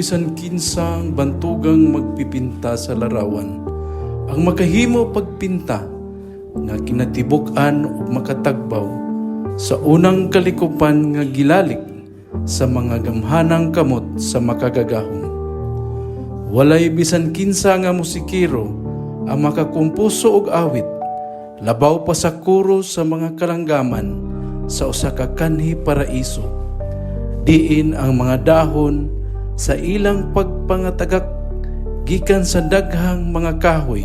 bisan kinsang bantugang magpipinta sa larawan ang makahimo pagpinta nga kinatibuk-an ug makatagbaw sa unang kalikupan nga gilalik sa mga gamhanang kamot sa Makagagahom. Walay bisan kinsa nga musikero ang makakumpuso og awit labaw pa sa koro sa mga kalanggaman sa usa ka kanhi paraiso, diin ang mga dahon sa ilang pagpangatagak gikan sa daghang mga kahoy,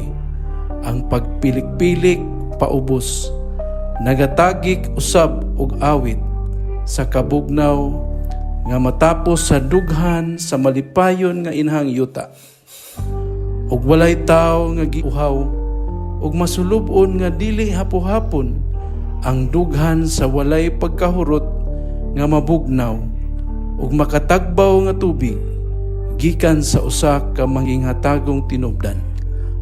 ang pagpilik-pilik paubos, nagatagik usab og awit sa kabugnaw nga matapos sa dughan sa malipayon nga inahang yuta. Ug walay tawo nga giuhaw ug masulub-on nga dili hapo-hapon ang dughan sa walay pagkahurot nga mabugnaw ug makatagbaw nga tubig gikan sa usa ka manginghatagong tinubdan.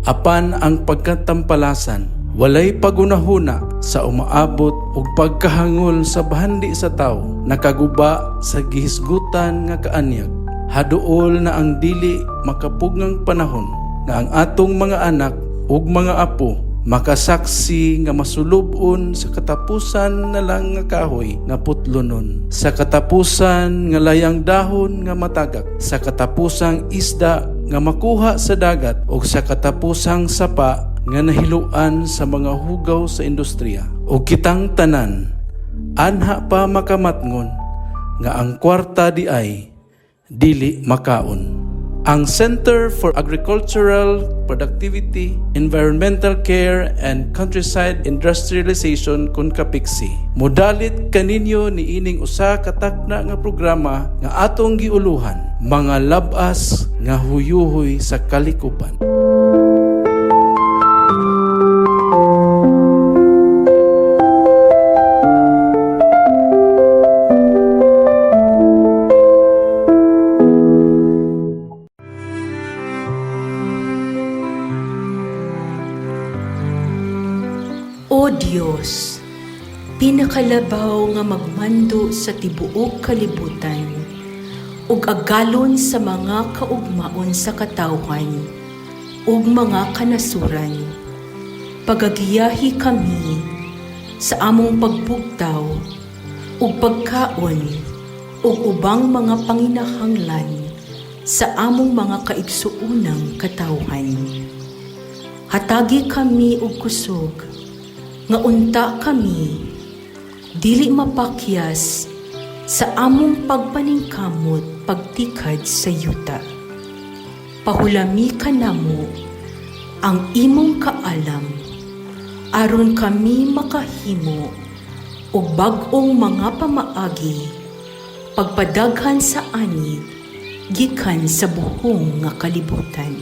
Apan ang pagkatampalasan walay pagunahuna sa umaabot ug pagkahangol sa bahandi sa tawo nakaguba sa gihisgutan nga kaanyag. Haduol na ang dili makapugngang panahon nga ang atong mga anak ug mga apo makasaksi nga masulub-on sa katapusan na lang nga kahoy nga putlonon, sa katapusan nga layang dahon nga matagak, sa katapusang isda nga makuha sa dagat ug sa katapusang sapa nga nahiluan sa mga hugaw sa industriya. Ug kitang tanan anha pa makamatngon nga ang kwarta di ay dili makaon. Ang Center for Agricultural Productivity, Environmental Care and Countryside Industrialization kon CAPECSI modalit kaninyo niining usa ka takna nga programa nga atong giuluhan, Mga Lab-as nga Huyuhoy sa Kalikupan. O Dios, pinakalabaw nga magmando sa tibuok kalibutan ug agalon sa mga kaugmaon sa katawhan ug mga kanasuran, pagagiyahi kami sa among pagbugtaw ug pagkaon ug ubang mga panginahanglan sa among mga kaigsuonang katawhan. Hatagi kami og kusog nga unta kami dili mapakyas sa among pagpaningkamot pagtikad sa yuta. Pahulami kanamo ang imong kaalam aron kami makahimo og bag-ong mga pamaagi pagpadaghan sa ani gikan sa buhong nga kalibutan.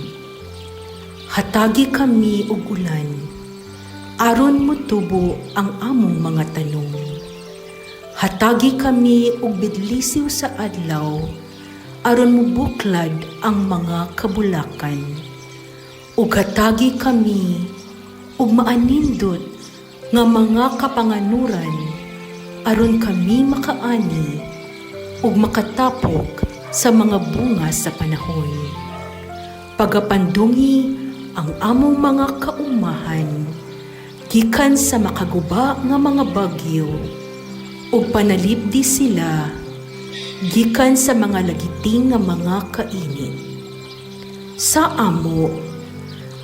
Hatagi kami og ulan aron motubo ang among mga tanom. Hatagi kami og bidlisiw sa adlaw aron mobuklad ang mga kabulakan. Ug hatagi kami og maanindot nga mga kapanganuran aron kami makaani ug makatapok sa mga bunga sa panahon. Pagapandungi ang among mga kaumahan gikan sa makaguba nga mga bagyo ug panalipdi sila gikan sa mga lagiting nga mga kainit. Sa amo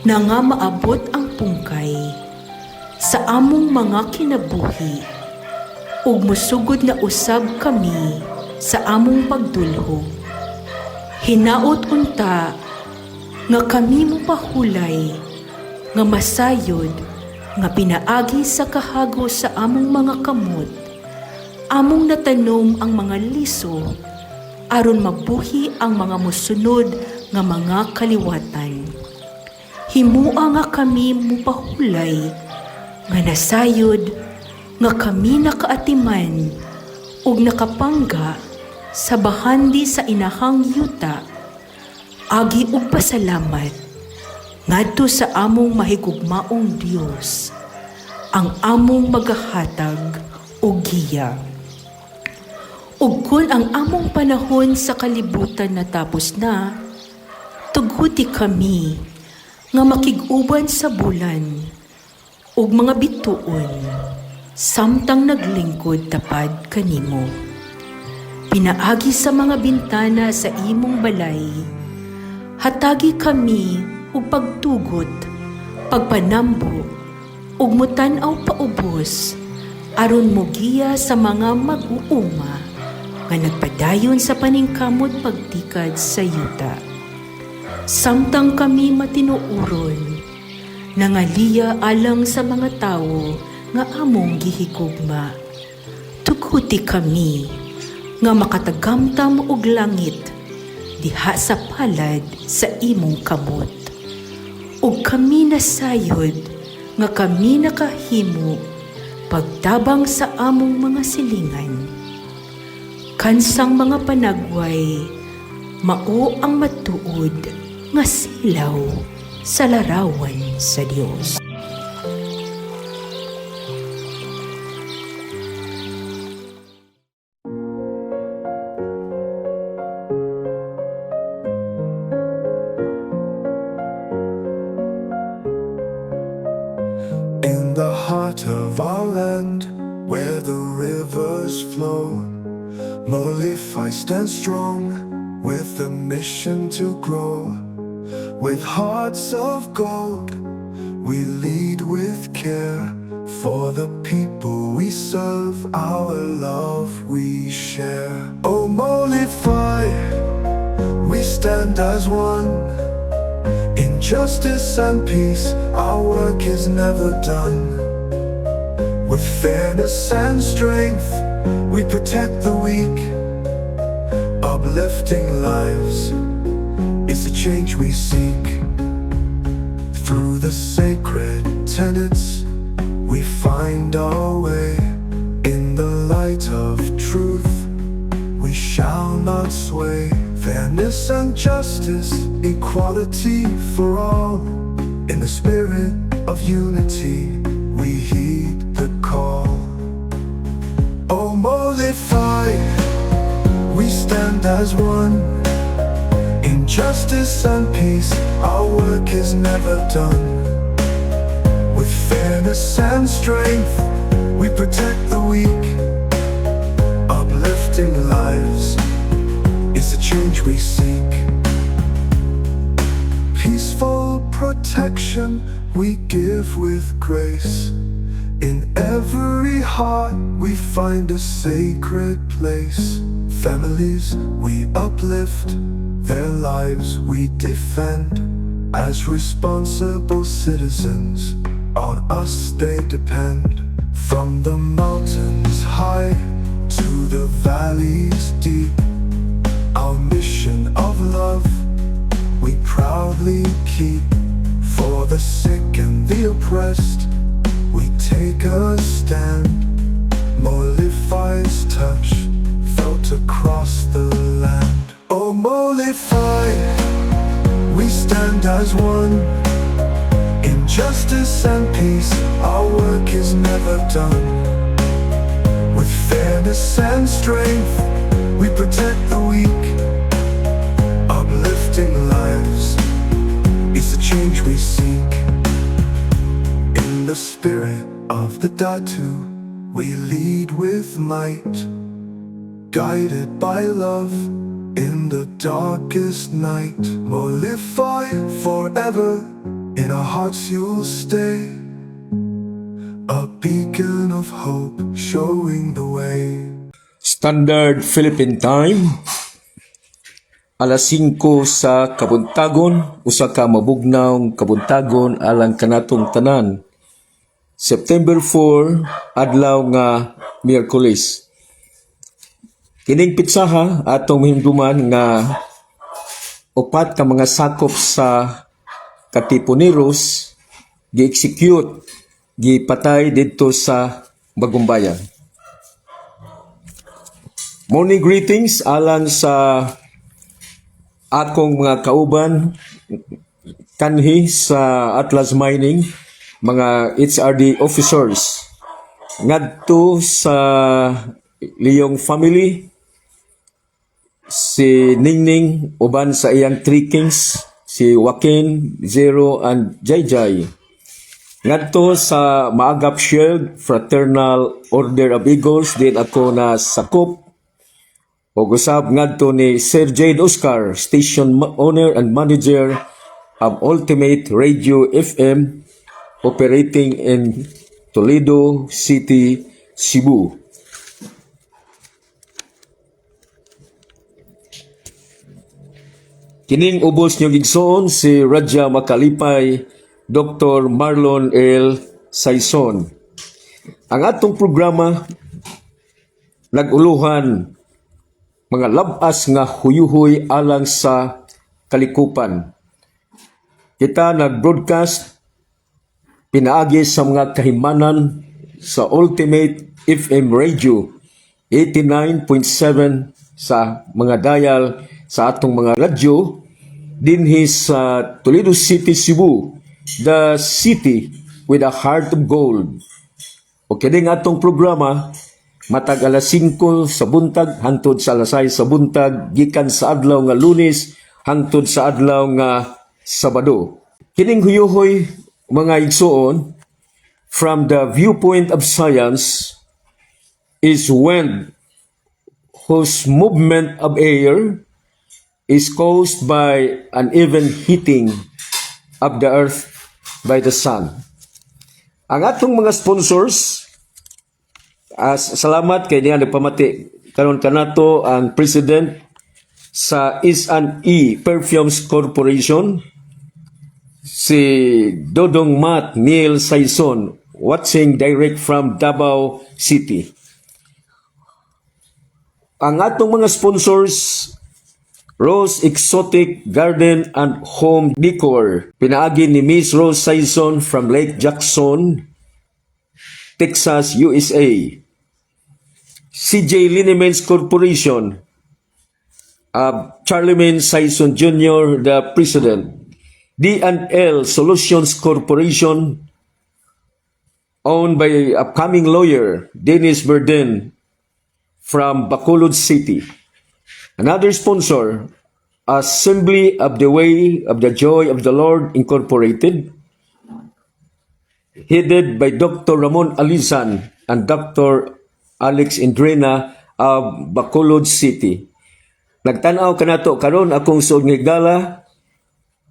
na nga maabot ang pungkay sa among mga kinabuhi ug mosugod na usab kami sa among pagdulhog. Hinaot unta nga kami mopahulay nga masayod nga pinaagi sa kahago sa among mga kamot, among natanom ang mga liso aron mabuhi ang mga mosunod nga mga kaliwatan. Himua nga kami mopahulay nga nasayod nga kami nakaatiman ug nakapangga sa bahandi sa inahang yuta agi og pasalamat ngadto sa among mahigugmaong Dios, ang among magahatag og giya. Ug kun ang among panahon sa kalibutan natapos na, tuguti kami nga makig-uban sa bulan ug mga bituon samtang naglingkod tapad kanimo. Pinaagi sa mga bintana sa imong balay, hatagi kami og pagtugot, pagpanambo, ug mutan-aw paubos aron mogiya sa mga mag-uuma nga nagpadayon sa paningkamot pagtikad sa yuta. Samtang kami matinuoron, nangaliya alang sa mga tawo nga among gihigugma. Tuguti kami nga makatagamtam og langit diha sa palad sa imong kamot. Ug kami nasayod nga kami nakahimo pagtabang sa among mga silingan. Kansang mga panagway, mao ang matuod nga silaw sa larawan sa Dios. In the heart of our land, where the rivers flow, Molify stands strong with a mission to grow. With hearts of gold, we lead with care. For the people we serve, our love we share. Oh, Molify, we stand as one. In justice and peace, our work is never done. With fairness and strength, we protect the weak, uplifting lives. It's the change we seek. Through the sacred tenets, we find our way. In the light of truth, we shall not sway. Fairness and justice, equality for all. In the spirit of unity, we heed the call. Oh, Molify, we stand as one. In justice and peace, our work is never done. With fairness and strength, we protect the weak, uplifting lives. It's the change we seek. Peaceful protection we give with grace. In every heart we find a sacred place. Families we uplift, their lives we defend. As responsible citizens, on us they depend. From the mountains high to the valleys deep, our mission of love we proudly keep. For the sick and the oppressed, we take a stand. Molify's touch felt across the land. Oh, Molify, we stand as one. In justice and peace, our work is never done. With fairness and strength, we protect the weak, uplifting lives. It's the change we seek. In the spirit of the Datu, we lead with might, guided by love in the darkest night. Molify forever, in our hearts you'll stay, a beacon of hope showing the way. Standard Philippine Time, alas 5 sa kabuntagon, usa ka mabugnawng kabuntagon alang kanatong tanan. September 4, adlaw nga Miyerkules. Kining petsaha atong mahimduman nga upat ka mga sakop sa Katipuneros gi-execute, gipatay didto sa Bagumbayan. Morning greetings alang sa akong mga kauban kanhi sa Atlas Mining, mga HRD officers, ngadto sa Liyong family. Si Ningning uban sa iyang Three Kings, si Joaquin, Zero and Jayjay. Ngadto sa Maagap Shield Fraternal Order of Eagles din ako na sakop, ug usab ngadto ni Sir Jade Oscar, station owner and manager of Ultimate Radio FM operating in Toledo City, Cebu. Kining ubos niyong igsoon, si Radya Makalipay, Dr. Marlon L. Saison. Ang atong programa nag-uluhan "Mga Labas nga Huyuhoy Alang sa Kalikupan." Kita nag-broadcast pinaagi sa mga kahimanan sa Ultimate FM Radio 89.7 sa mga dial sa atong mga radyo dinhi sa Toledo City, Cebu, the city with a heart of gold. O kini nga atong programa matag alas 5 sa buntag hangtod sa alas 6 sa buntag gikan sa adlaw nga Lunes hangtod sa adlaw nga Sabado. Kining huyuhoy, mga igsuon, from the viewpoint of science is wind whose movement of air is caused by uneven heating of the earth by the sun. Ang atong mga sponsors, as salamat kay niya nagpamati karon kanato, ang president sa S&E Perfumes Corporation, si Dodong Matt Neil Saison, watching direct from Davao City. Ang atong mga sponsors, Rose Exotic Garden and Home Decor. Pinaagi ni Miss Rose Saison from Lake Jackson, Texas, USA. CJ Liniments Corporation. Charlemagne Saison Jr., the President. D&L Solutions Corporation, owned by upcoming lawyer Dennis Burden from Bacolod City. Another sponsor, Assembly of the Way of the Joy of the Lord Incorporated, headed by Dr. Ramon Alizan and Dr. Alex Indrena of Bacolod City. Nagtanaw kanato karon akong suod nga higala,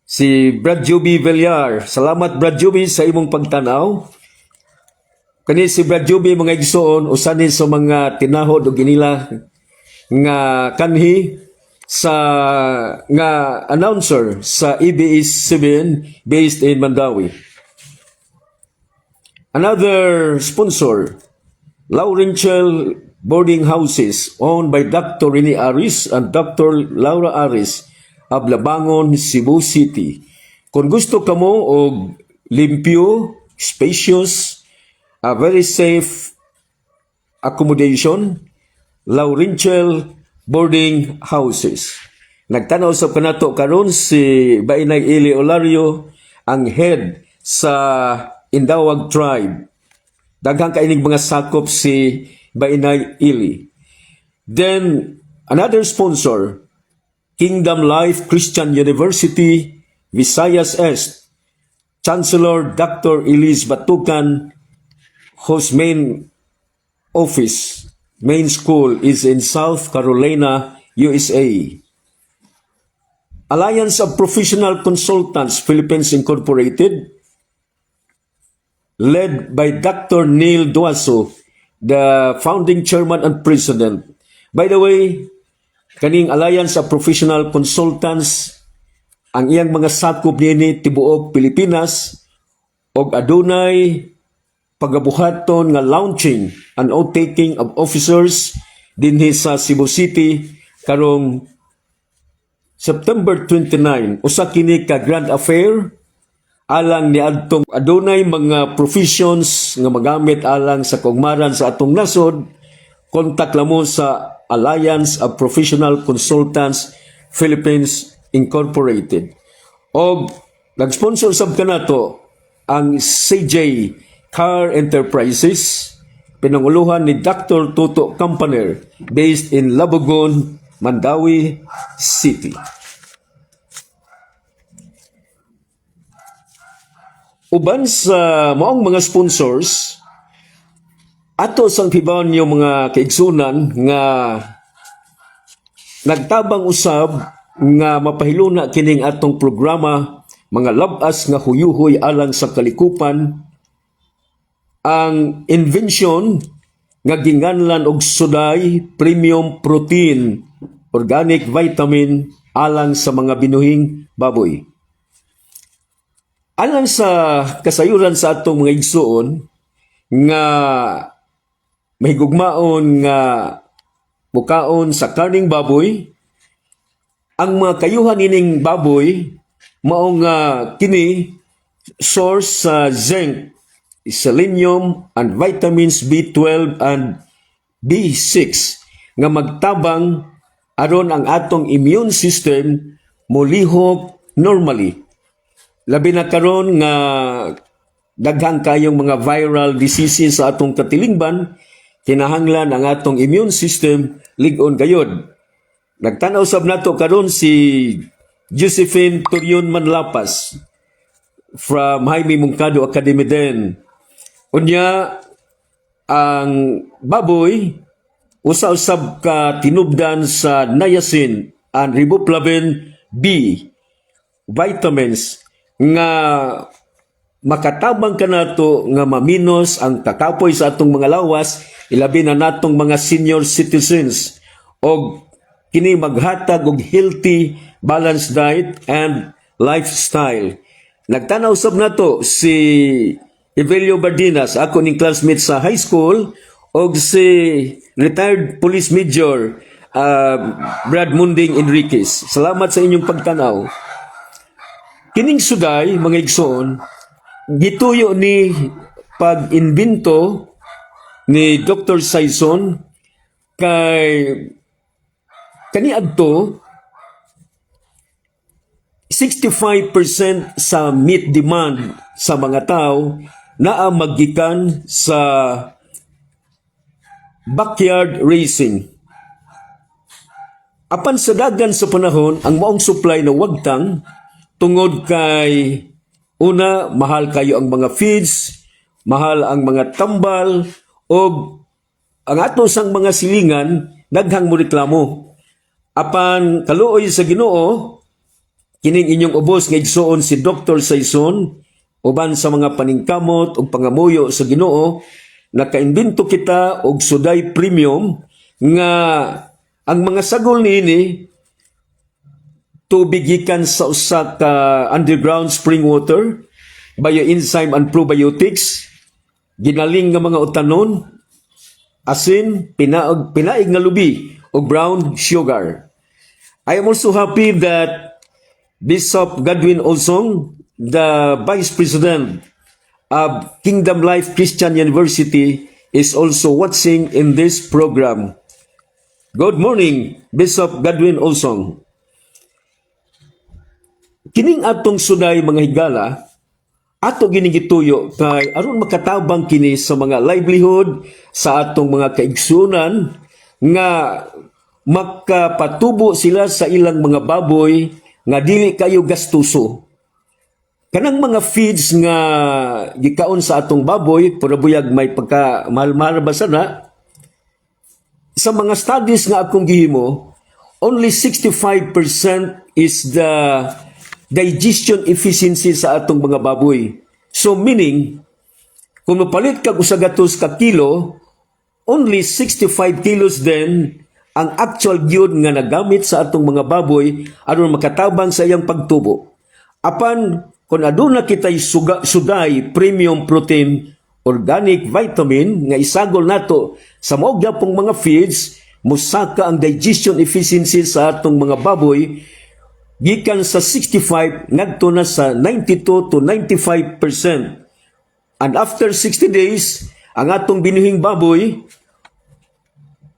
si Brad Juby Villar. Salamat, Brad Juby, sa imong pagtanaw. Kani si Brad Juby, mga igsoon, usa ni sa mga tinahod og ginila nga kanhi sa nga announcer sa ABS-CBN based in Mandaue. Another sponsor, Laurential Boarding Houses, owned by Dr. Rene Aris and Dr. Laura Aris of Labangon, Cebu City. Kung gusto kamo og limpyo, spacious, a very safe accommodation, Laurential Boarding Houses. Nagtanaw sa kanato karon si Bainay Eli Olario, ang head sa Indawag Tribe. Daghang kaining mga sakop si Bainay Ili. Then, another sponsor, Kingdom Life Christian University, Visayas East, Chancellor Dr. Elise Batukan, whose main office, main school is in South Carolina, USA. Alliance of Professional Consultants Philippines Incorporated, led by Dr. Neil Duaso, the founding chairman and president. By the way, kaning Alliance of Professional Consultants, ang iyang mga sakop niini tibuok Pilipinas og adunay pagabuhaton nga launching and oath taking of officers dinhi sa Cebu City karong September 29. Usa kini ka grand affair alang ni adtong adunay mga professions nga magamit alang sa kaugmaran sa atong nasod. Contact lang mo sa Alliance of Professional Consultants Philippines Incorporated. Og nag-sponsor sab kanato ang CJ Car Enterprises, pinanguluhan ni Dr. Toto Campaner, based in Labogon, Mandaue City. Uban sa maong mga sponsors, ato sang hibaon yung mga kaigsunan nga nagtabang usab nga mapahiluna kining atong programa, Mga Labas nga Huyuhoy alang sa Kalikupan, ang invention nga ginganlan og Suday Premium Protein Organic Vitamin alang sa mga binuhing baboy. Alang sa kasayuran sa atong mga igsuon nga mahigugmaon nga mukaon sa karning baboy, ang mga kayuhan ining baboy mao nga kini source sa zinc, selenium and vitamins B12 and B6 nga magtabang aron ang atong immune system molihok normally. Labi na karon nga daghang kayong mga viral diseases sa atong katilingban, kinahanglan ang atong immune system lig-on gayod. Nagtanaw sab nato karon si Josephine Torion Manlapas from Jaime Moncado Academy din. Unya, ang baboy usa usab ka tinubdan sa niacin and riboflavin B vitamins nga makatabang kanato nga maminos ang kakapoy sa atong mga lawas, ilabi na natong mga senior citizens, og kini maghatag og healthy, balanced diet and lifestyle. Nagtanaw sab nato si Evelio Bardinas, ako ning classmate sa high school, og si retired police major Brad Munding Enriquez. Salamat sa inyong pagtanaw. Kining suday, mga igsoon, gituyo ni pag-imbento ni Dr. Saison kay kaniadto 65% sa meat demand sa mga tao naa magikan sa backyard raising. Apan sa dagan sa panahon, ang maong supply na wagtang tungod kay una, mahal kayo ang mga feeds, mahal ang mga tambal, og ang ato sang mga silingan daghang mo reklamo. Apan kaluoy sa Ginoo, kining inyong ubos nga igsuon si Dr. Saison, uban sa mga paningkamot ug pangamuyo sa Ginoo, nakaimbento kita og Suday Premium nga ang mga sagol niini tubig gikan sa usa ka underground spring water, bioenzyme and probiotics, ginaling nga mga utanon, asin, pinaog, pinaig nga lubi ug brown sugar. I am also happy that Bishop Godwin Olsong, the Vice President of Kingdom Life Christian University, is also watching in this program. Good morning, Bishop Godwin Olsong. Kining atong suday, mga higala, ato gining gituyo kay aron makatabang kini sa mga livelihood sa atong mga kaigsunan nga makapatubo sila sa ilang mga baboy nga dili kayo gastuso. Kanang mga feeds nga gikaon sa atong baboy, pura buyag may pagka mahal-mahal ba sana? Sa mga studies nga akong gihimo, only 65% is the digestion efficiency sa atong mga baboy. So meaning, kung mapalit kag 100 ka kilo, only 65 kilos then ang actual gyud nga nagamit sa atong mga baboy aron makatabang sa iyang pagtubo. Apan kung aduna kitay Suday Premium Protein Organic Vitamin nga isagol nato sa mao gyapong mga feeds, musaka ang digestion efficiency sa atong mga baboy gikan sa 65 ngadto na sa 92 to 95%. And after 60 days, ang atong binuhing baboy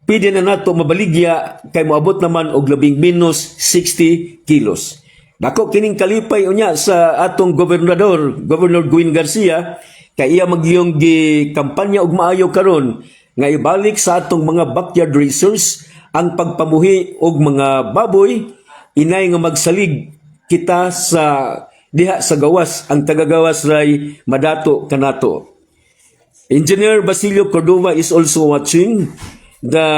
pwede na nato mabaligya kay moabot naman og labing minus 60 kilos. Dako kining kalipay unya sa atong gobernador, Governor Gwen Garcia, kay iya magyong gi kampanya og maayo karon nga ibalik sa atong mga backyard raisers Ang pagpamuhi og mga baboy, inay nga magsalig kita sa diha sa gawas, ang tagagawas ray madato kanato. Engineer Basilio Cordova is also watching, the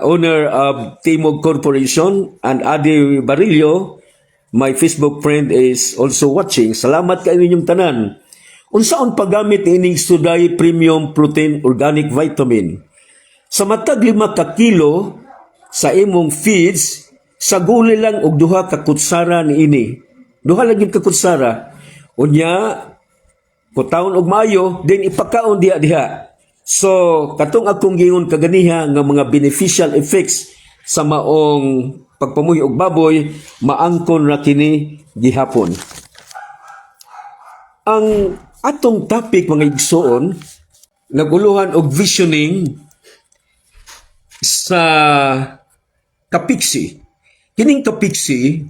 owner of Timog Corporation, and Adi Barillo, my Facebook friend, is also watching. Salamat kaayo ninyong tanan. Unsaon paggamit ining Suday Premium Protein Organic Vitamin? Sa matag 5 ka kilo sa imong feeds, saguli lang og 2 ka kutsara niini. Duha lang gyud ka kutsara. Unya, kutaon og maayo, then ipakaon diha diha. So, katong akong giingon kaganiha nga mga beneficial effects sa maong pagpamuhi og baboy, maangkon ra kini gihapon. Ang atong topic, mga igsoon, naguluhan og visioning sa Kapiksi. Kining Kapiksi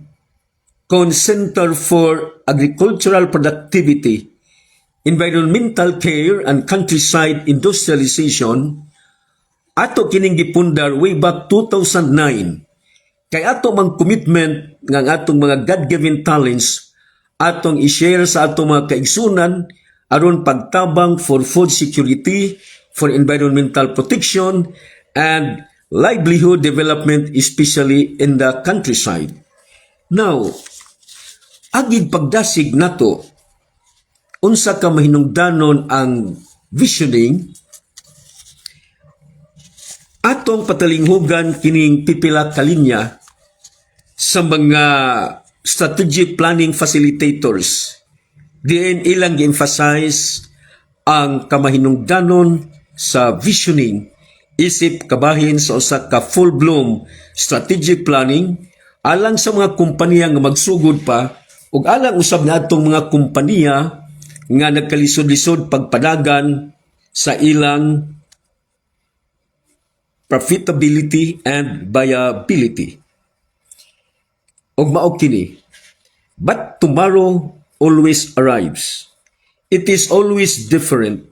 kon Center for Agricultural Productivity, Environmental Care and Countryside Industrialization, ato kining gipundar way back 2009. Kay ato mang commitment nga ang atong mga God-given talents atong i-share sa atong mga kaigsunan aron pagtabang for food security, for environmental protection, and livelihood development, especially in the countryside. Now, agig pagdasig nato, unsa ka mahinungdanon ang visioning, atong patalinghugan kining pipila ka linya sa mga strategic planning facilitators diin ilang gi-emphasize ang kamahinungdanon sa visioning isip kabahin sa usa ka full-blown strategic planning alang sa mga kompanya nga magsugod pa ug alang usab naatong mga kompanya nga nagkalisod-lisod pagpadagan sa ilang profitability and viability. Ug mao kini. But tomorrow always arrives. It is always different.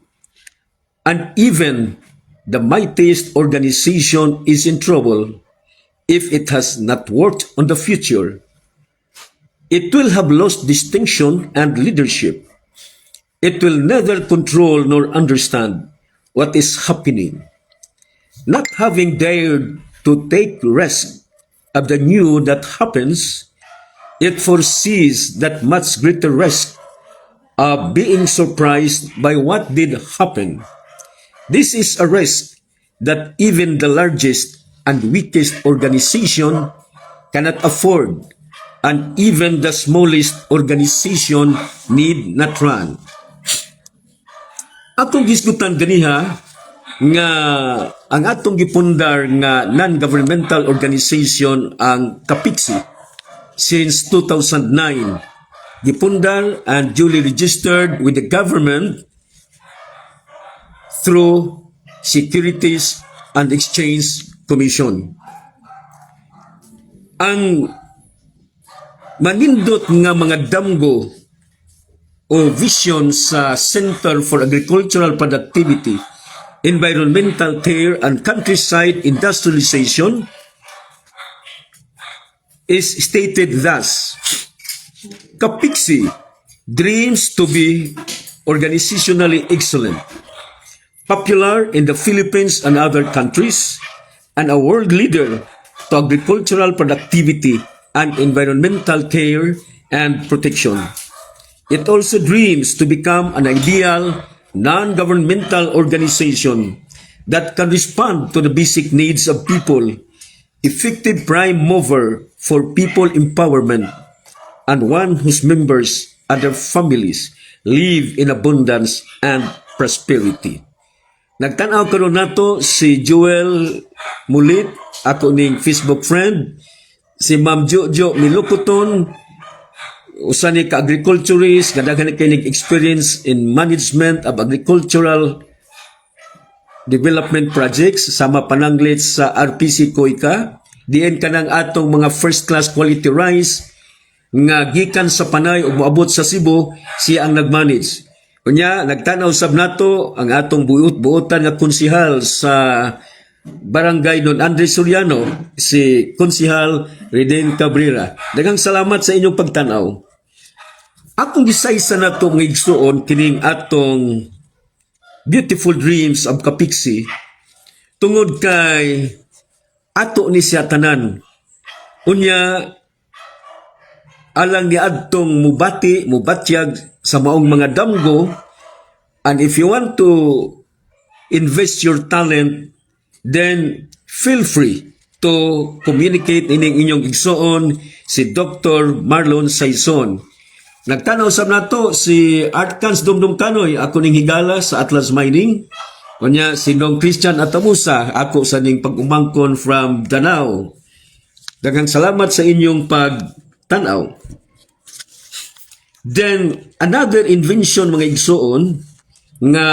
And even the mightiest organization is in trouble if it has not worked on the future. It will have lost distinction and leadership. It will neither control nor understand what is happening. Not having dared to take risk of the new that happens, it foresees that much greater risk of being surprised by what did happen. This is a risk that even the largest and weakest organization cannot afford, and even the smallest organization need not run. Atong gisgutan ganiha nga ang atong gipundar nga non-governmental organization ang Kapiksi since 2009, gipundar and duly registered with the government through Securities and Exchange Commission. Ang manindot nga mga damgo o vision sa Center for Agricultural Productivity, Environmental Care and Countryside Industrialization is stated thus. Kapiksi dreams to be organizationally excellent, popular in the Philippines and other countries, and a world leader to agricultural productivity and environmental care and protection. It also dreams to become an ideal non-governmental organization that can respond to the basic needs of people, effective prime mover for people empowerment, and one whose members and their families live in abundance and prosperity. Nagtanaw karon nato si Joel Mulit, ako ning Facebook friend, si Ma'am Jojo Milukuton, usa ni ka agriculturist, nga daghan ni kay experience in management of agricultural development projects sama pananglit sa RPC KOICA, diin kanang atong mga first class quality rice nga gikan sa Panay ug moabot sa Cebu, siya ang nagmanage. Unya nagtanaw sab nato ang atong buot-buotan nga konsehal sa Barangay Don Andres Soriano, si Konsihal Reden Cabrera. Daghang salamat sa inyong pagtanaw. Akong gisaysa nato, mga igsuon, kining atong Beautiful Dreams of Kapiksi tungod kay ato ni siya tanan. Unya alang ni adtong mubati, mubatyag sa maong mga damgo, and if you want to invest your talent, then feel free to communicate ining inyong igsoon si Dr. Marlon Saison. Nagtanaw sab nato si Artkans Dumdum Kanoy, ako ning higala sa Atlas Mining. Unya si Dong Christian Atamusa, ako sa ning pag-umangkon from Danao. Daghang salamat sa inyong pagtanaw. Then another invention, mga igsuon, nga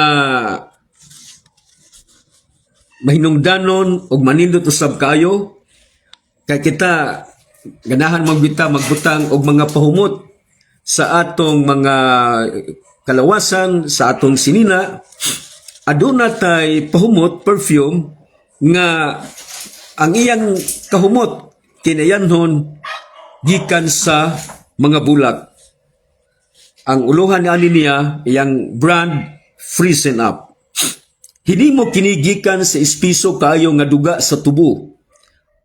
mahinungdanon ug manindot usab kayo kay kita ganahan magbita magbutang og mga pahumot sa atong mga kalawasan, sa atong sinina. Aduna tay pahumot, perfume, nga ang iyang kahumot kinayanhon gikan sa mga bulak. Ang uluhan ani niya, iyang brand, Freshen Up. Hinimo kini gikan sa espiso kaayo nga duga sa tubo,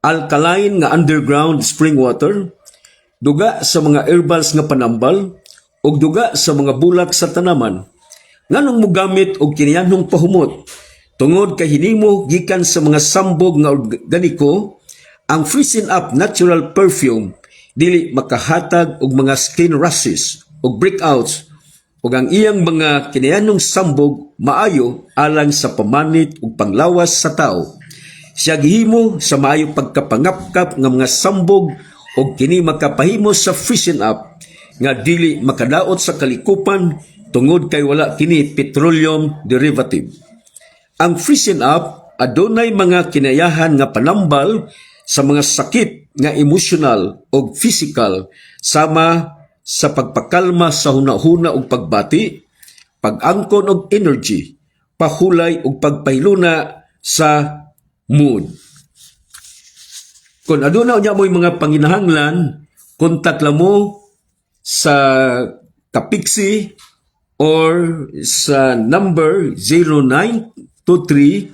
alkaline nga underground spring water, duga sa mga herbals nga panambal, ug duga sa mga bulak sa tanaman. Nganong mogamit og kiniyanhong pahumot? Tungod kay hinimo gikan sa mga sambog nga organiko, ang Freshen Up natural perfume dili makahatag og mga skin rashes ug breakouts, ug ang iyang mga kinayanong sambog maayo alang sa pamanit ug panglawas sa tao. Siya gihimo sa maayo pagkapangapkap nga mga sambog ug kini makapahimo sa Freshen Up nga dili makadaot sa kalikupan tungod kay wala kini petroleum derivative. Ang Freshen Up adunay mga kinayahan nga panambal sa mga sakit nga emosyonal o physical, sama sa pagpakalma sa hunahuna ug pagbati, pag-angkon og energy, pahulay ug pagpahiluna sa mood. Kung aduna unya mo'y mga panginahanglan, kontak lang mo sa Kapiksi or sa number 0923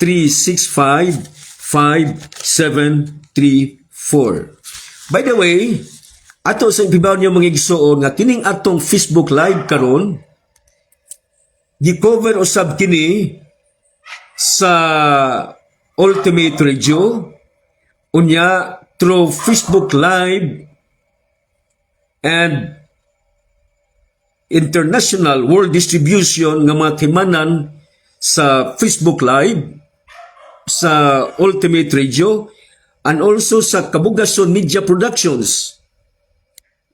365 5734. By the way, ato sa ipibaw niyo, mga igsuon, nga kining atong Facebook Live karon gi-cover usab kini sa Ultimate Radio, unya through Facebook Live and international world distribution nga mga kimanan sa Facebook Live sa Ultimate Radio and also sa Kabugason Media Productions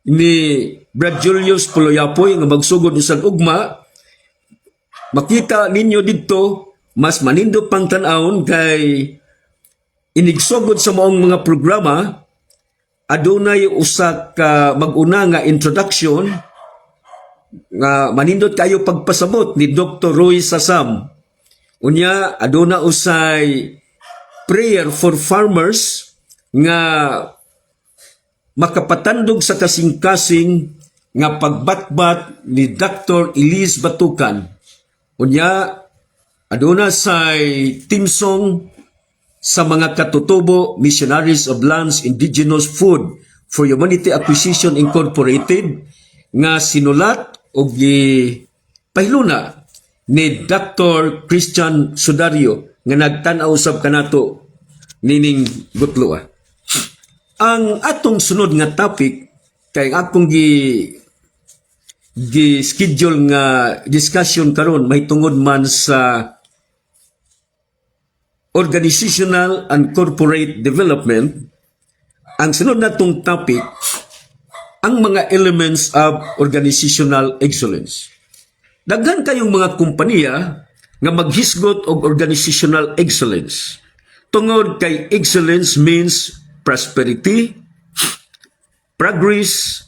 ni Brad Julius Puloyapoy nga magsugod usag ugma. Makita ninyo didto, mas manindot pang tan-awon kay inigsugod sa maong mga programa, adunay usa ka mag-una nga introduction nga manindot kayo pagpasabot ni Dr. Roy Sasam. Unya aduna usay prayer for farmers nga makapatandog sa kasing-kasing nga pagbatbat ni Dr. Elise Batukan. Unya aduna say theme song sa mga katutubo, Missionaries of Lands Indigenous Food for Humanity Acquisition Incorporated, nga sinulat og gipahiluna ni Dr. Christian Sudario nga nagtan-aw usab kanato nining gutloa. Ang atong sunod nga topic kay ang akong gi gi schedule nga discussion karon mahitungod man sa organizational and corporate development. Ang sunod natong topic, ang mga elements of organizational excellence. Daghan kayong mga kompanya nga maghisgot og organizational excellence. Tungod kay excellence means prosperity, progress,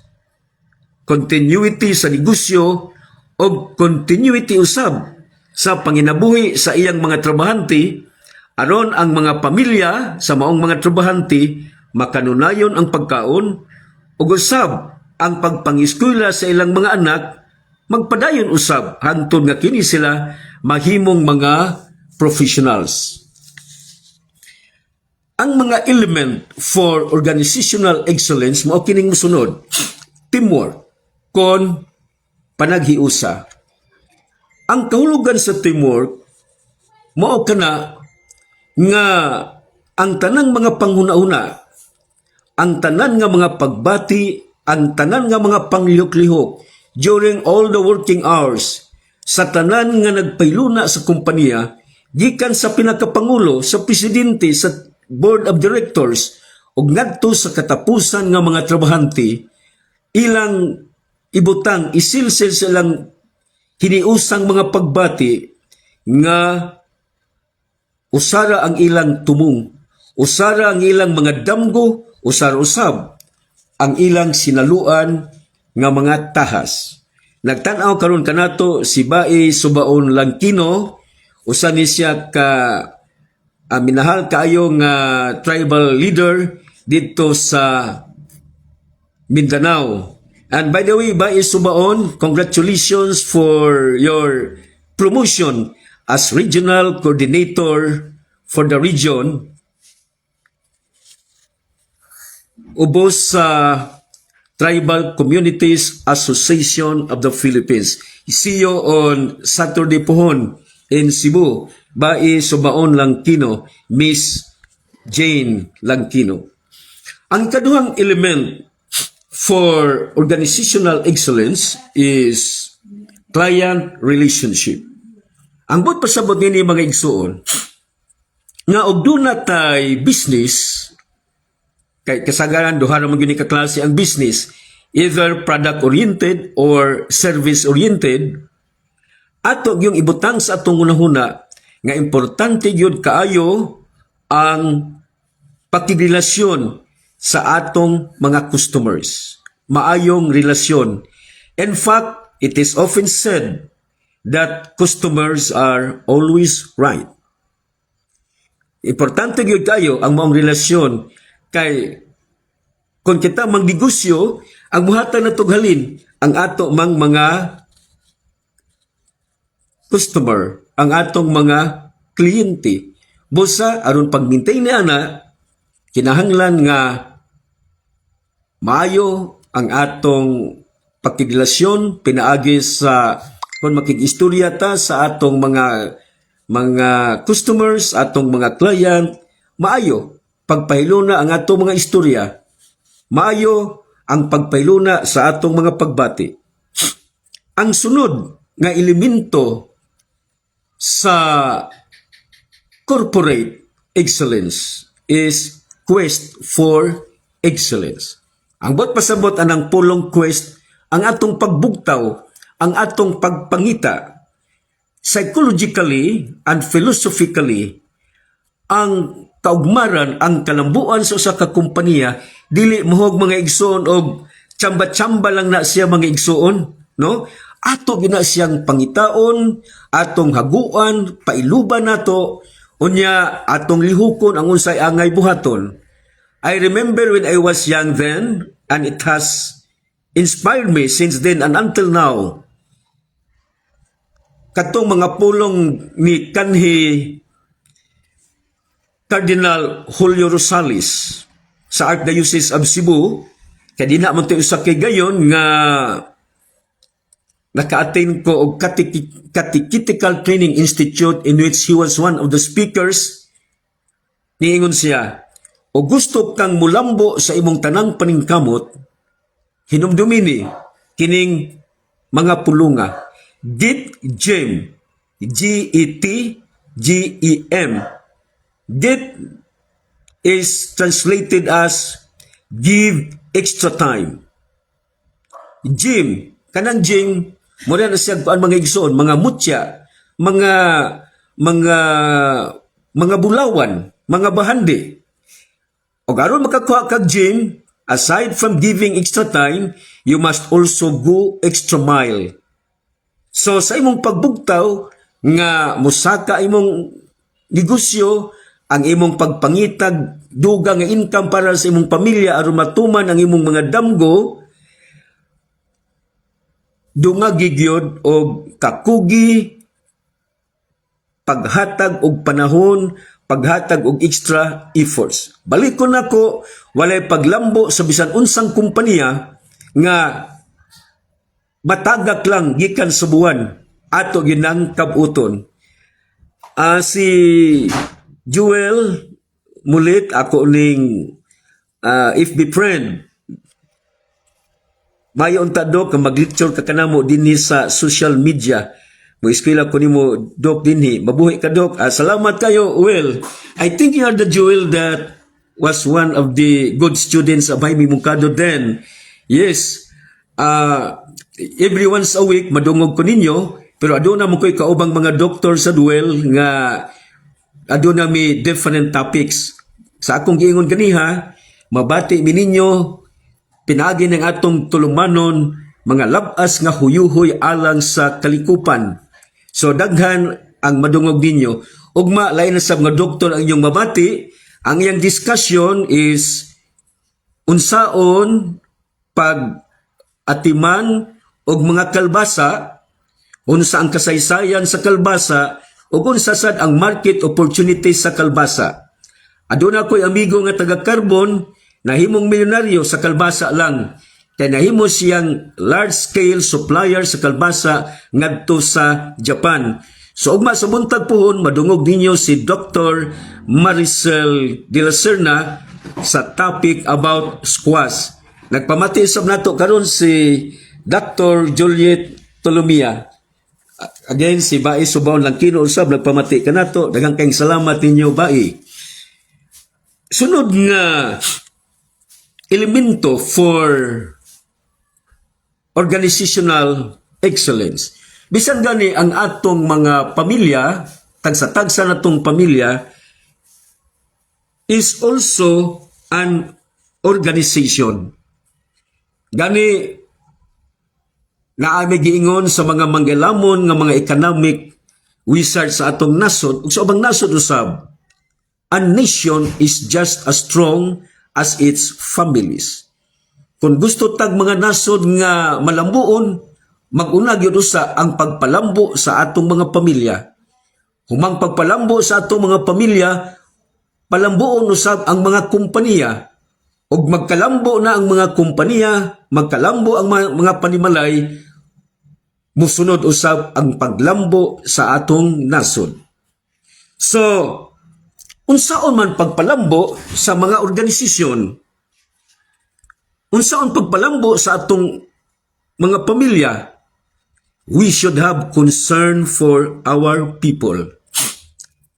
continuity sa negosyo o continuity usab sa panginabuhi sa iyang mga trabahante. Aron ang mga pamilya sa maong mga trabahante makanunayon ang pagkaon ug usab ang pagpangiskwela sa ilang mga anak magpadayon usab hangtod nga kini sila mahimong mga professionals. Ang mga element for organizational excellence mao kining mosunod: Teamwork kon panaghiusa. Ang kahulugan sa teamwork mao kana nga ang tanang mga panghuna-huna, ang tanan nga mga pagbati, ang tanan nga mga panglihok-lihok during all the working hours sa tanan nga nagpailuna sa kompanya, gikan sa pinakapangulo, sa presidente, sa board of directors ug ngadto sa katapusan nga mga trabahante, ilang ibutang isilsil sa ilang hiniusang mga pagbati nga usara ang ilang tumong, usara ang ilang mga damgo, usara usab ang ilang sinaluan nga mga tahas. Nagtan-aw karon kanato si Bae Subaon Langkino, usa ni siya ka minahal kaayo nga tribal leader didto sa Mindanao. And by the way, Bae Subaon, congratulations for your promotion as regional coordinator for the region ubos sa Tribal Communities Association of the Philippines. See you on Saturday pohon in Cebu. Bae Subaon Langkino, Miss Jane Langkino. Ang kaduhang element for organizational excellence is client relationship. Ang buot pasabot nini, mga igsuon, nga og duna tay business, kay kasagaran duha ra man gyud ni ka klase ang business, either product oriented or service oriented, ato gyung ibutang sa atong hunahuna nga importante gyud kaayo ang pakigrelasyon sa atong mga customers. Maayong relasyon. In fact, it is often said that customers are always right. Importante gyud kayo ang maong relasyon kay kung kita magnegosyo, ang muhatag natog halin ang ato mang mga customer, ang atong mga kliyente. Busa aron pag-maintain ni ana, kinahanglan nga maayo ang atong pakigrelasyon pinaagi sa kung makig-istorya ta sa atong mga customers, atong mga client, maayo pagpahiluna ang atong mga istorya, maayo ang pagpahiluna sa atong mga pagbati. Ang sunod nga elemento sa corporate excellence is quest for excellence. Ang buot pasabot anang pulong quest, ang atong pagbugtaw, ang atong pagpangita. Psychologically and philosophically, ang kaugmaran, ang kalambuan sa usa ka kompanya, dili mohog, mga igsoon, og tsamba-tsamba lang na siya, mga igsoon, no? Ato gina siyang pangitaon, atong haguan, pailuban nato, unya atong lihukon ang unsay angay buhaton. I remember when I was young then, and it has inspired me since then and until now. Katong mga pulong ni kanhi Cardinal Julio Rosales sa Archdiocese of Cebu, kay di na man to usa kay gayon nga naka-attend ko og Catechetical Training Institute in which he was one of the speakers. Niingon siya, "O gusto kang mulambo sa imong tanang paningkamot, hinumdumi ni kining mga pulunga. Get GEM, G-E-T, G-E-M. Get is translated as give extra time. Gem, kanang gem, mo na siya kuan, mga igsoon, mga mutya, mga bulawan, mga bahandi. O aron makakuha kag gem, aside from giving extra time, you must also go extra mile." So sa imong pagbugtaw nga musaka imong negosyo, ang imong pagpangitag dugang nga income para sa imong pamilya aron matuman ang imong mga damgo, dungagi gyud og kakugi, paghatag og panahon, paghatag og extra efforts. Balik ko nako, walay paglambo sa bisan unsang kompanya nga matagak lang gikan sa buwan, ato ginang kabuton. Si Jewel Mulit, ako ning FB friend. Mayo unta, Dok, nga mag-lecture ka kanamo dinhi sa social media. Mo eskwela ko nimo, Dok, dinhi. Mabuhi ka, Dok. Salamat kayo. Well, I think you are the Jewel that was one of the good students of Jaime Moncado then. Yes. Every once a week madungog ko ninyo, pero aduna mo ko'y kaubang mga doktor sa duel nga aduna mi different topics. Sa akong giingon ganiha, mabati mi ninyo pinaagi ng atong tulumanon mga labas nga huyuhoy alang sa kalikupan. So daghan ang madungog ninyo. Ugma lain na sa mga doktor ang inyong mabati. Ang iyang discussion is unsaon pag atiman og mga kalbasa, unsa ang kasaysayan sa kalbasa, ug unsa sad ang market opportunities sa kalbasa. Aduna ko'y amigo nga taga Carbon, nahimong milyonaryo sa kalbasa lang. Kay nahimo siyang large scale supplier sa kalbasa ngadto sa Japan. So ugma sa buntag puhon, madungog ninyo si Dr. Maricel de la Serna sa topic about squash. Nagpamati sab nato karon si Dr. Juliet Tolomia. Again, si Bai Subaon Langkino usab nagpamati kanato. Daghang kayong salamat ninyo, Bai. Sunod nga elemento for organizational excellence. Bisan gani ang atong mga pamilya, tagsa-tagsa natong pamilya is also an organization. Gani naami giingon sa mga manggilamon nga mga economic wizard sa atong nasod ug sa ubang nasod usab, a nation is just as strong as its families. Kung gusto tag mga nasod nga malambuon, mag-una gyud usa ang pagpalambo sa atong mga pamilya. Humang pagpalambo sa atong mga pamilya, palambuon usab ang mga kompanya. Ug magkalambo na ang mga kompanya, magkalambo ang mga panimalay, musunod usab ang paglambo sa atong nasod. So, unsaon man pagpalambo sa mga organisasyon? Unsaon pagpalambo sa atong mga pamilya? We should have concern for our people.